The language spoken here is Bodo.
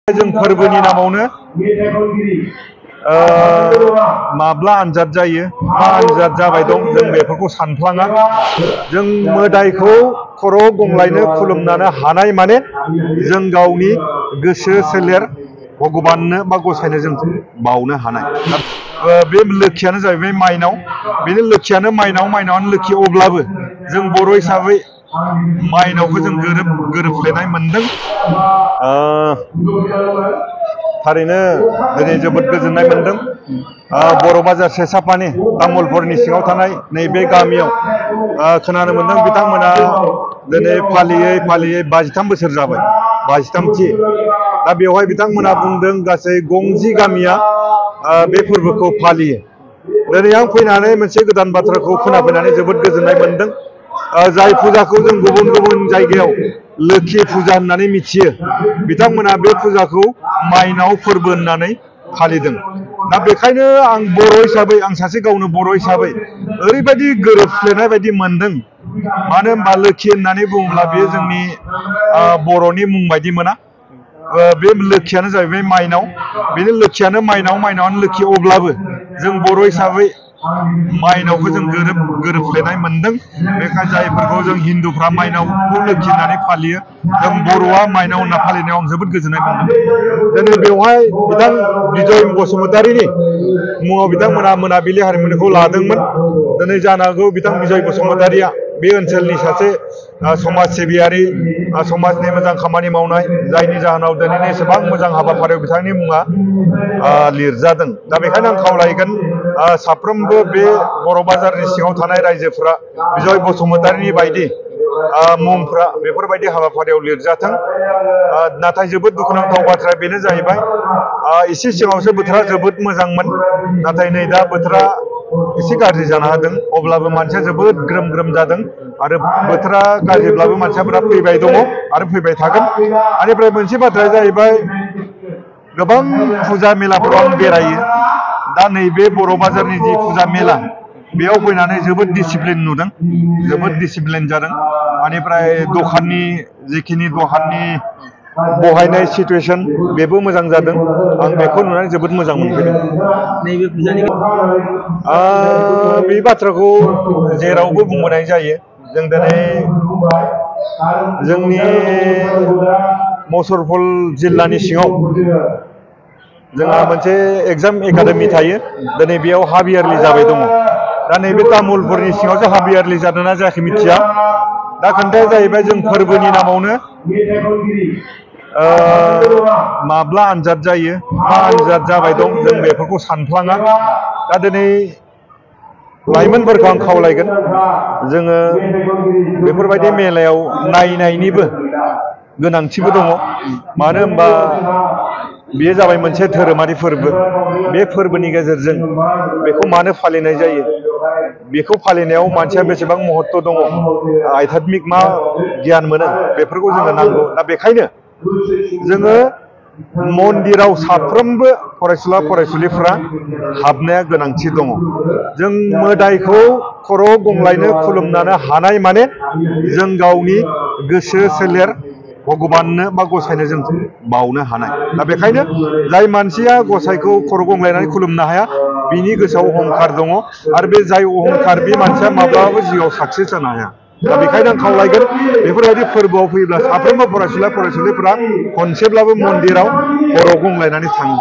जों फोरबोनि नामावनो माब्ला आनजाद जायो मा आनजाद जाबाय दं जों बेफोरखौ सानफ्लाङा। जों मोदायखौ खर' गंग्लायनो खुलुमनो हानाय माने जों गावनि गोसो सोलेर भगबाननो बा गसायनो जों बावनो हानाय। बे लोखियानो जाहैबाय माइनाव, बेनो लोखियानो माइनाव, माइनावानो लोखि। अब्लाबो जों बर' हिसाबै माइनावखौ जों गोरोबफ्लेनाय मोनदों। थारैनो दिनै जोबोद गोजोननाय मोनदों। बर' बाजार सेसापानि तामुलपुरनि सिङाव थानाय नैबे गामियाव खोनानो मोनदों बिथांमोना दिनै फालियै 53 बोसोर जाबाय, 53थि। दा बेवहाय बिथांमोना बुंदों गासै 50 गामिया बे फोरबोखौ फालियो। दिनै आं फैनानै मोनसे गोदान बाथ्राखौ खोनाफैनानै जोबोद गोजोननाय मोनदों। जाय फुजाखौ जों गुबुन गुबुन जायगायाव लोखि फुजा होननानै मिथियो, बिथांमोना बे फुजाखौ माइनाव फोरबो होननानै फालिदों। दा बेखायनो आं बर' हिसाबै, आं सासे गावनो बर' हिसाबै ओरैबायदि गोरोबफ्लेनाय बायदि मोनदों। मानो होनबा लोखि होननानै बुङोब्ला बेयो जोंनि बर'नि मुं बायदि मोना। बे लोखियानो जाहैबाय माइनाव, बेनो लोखियानो माइनाव, माइनावानो लोखि। अब्लाबो जों बर' हिसाबै माइनावखौ जों गोरोबफ्लेनाय मोनदों। बेखायनो जायफोरखौ जों हिन्दुफ्रा माइनावखौ लोखि होननानै फालियो, जों बर'आ माइनाव होनना फालिनायाव आं जोबोद गोजोननाय मोनदों। दिनै बेवहाय बिथां बिजय बसुमतारीनि मुङाव बिथांमोना मोनाबिलि हारिमुनिखौ लादोंमोन। दिनै जानो हागौ बिथां बिजय बसुमतारीया बे ओनसोलनि सासे समाज सिबियारि, समाजनि मोजां खामानि मावनाय, जायनि जाहोनाव दिनैनि एसेबां मोजां हाबाफारियाव बिथांनि मुङा लिरजादों। दा बेखायनो आं खावलायगोन साफ्रोमबो बे बर' बाजारनि सिङाव थानाय रायजोफोरा बिजय बसुमतारीनि बायदि मुंफ्रा बेफोरबायदि हाबाफारियाव लिरजाथों। नाथाय जोबोद दुखुनांथाव बाथ्राया बेनो जाहैबाय, एसे सिगाङावसो बोथोरा जोबोद मोजांमोन, नाथाय नै दा बोथोरा एसे गाज्रि जानो हादों। अब्लाबो मानसिया जोबोद ग्रोम ग्रोम जादों आरो बोथोरा गाज्रिब्लाबो मानसिफोरा फैबाय दङ आरो फैबाय थागोन। बेनिफ्राय मोनसे बाथ्राया जाहैबाय, गोबां फुजा मेलाफोराव आं बेरायो। दा नैबे बर' बाजारनि जि फुजा मेला, बेयाव फैनानै जोबोद डिसिप्लिन नुदों, जोबोद डिसिप्लिन जादों। बेनिफ्राय दखाननि जिखिनि दखाननि बहायनाय सिटुएसन बेबो मोजां जादों। आं बेखौ नुनानै जोबोद मोजां मोनफैदों। नैबे फुजानि बे बाथ्राखौ जेरावबो बुंबोनाय जायो। जों दिनै जोंनि मुसलपुर जिल्लानि सिङाव जोंहा मोनसे एग्जाम एकाडेमि थायो। दिनै बेयाव हाफ इयारलि जाबाय दङ। दा नैबे तामुलपुरनि सिङावसो हाफ इयारलि जादोंना जायाखै मिथिया। दा खोथाया जाहैबाय, जों फोरबोनि नामावनो माब्ला आनजाद जायो मा आनजाद जाबाय दं जों बेफोरखौ सानफ्लाङा। दा दिनै लाइमोनफोरखौ आं खावलायगोन, जोङो बेफोरबायदि मेलायाव नायनायनिबो गोनांथिबो दङ। मानो होनबा बेयो जाबाय मोनसे धोरोमारि फोरबो। बे फोरबोनि गेजेरजों बेखौ मानो फालिनाय जायो, बेखौ फालिनायाव मानसिया बेसेबां महत्व दङ, आध्यात्मिक मा गियान मोनो, बेफोरखौ जोङो नांगौ। दा बेखायनो जोङो मन्दिराव साफ्रोमबो फरायसुला फरायसुलिफ्रा हाबनाया गोनांथि दङ। जों मोदायखौ खर' गंग्लायनो खुलुमनो हानाय माने जों गावनि गोसो सोलेर भगबाननो बा गसायनो जों बावनो हानाय। दा बेखायनो जाय मानसिया गसाइखौ खर' गंग्लायनानै खुलुमनो हाया, बिनि गोसोआव अहंखार दङ। आरो बे जाय अहंखार, बे मानसिया माब्लाबाबो जिउआव साक्सेस जानो हाया। दा बेखायनो आं खावलायगोन, बेफोरबायदि फोरबोआव फैयोब्ला साफ्रोमबो फरायसुला फरायसुलिफोरा खनसेब्लाबो मन्दिराव खर' गंग्लायनानै थाङो।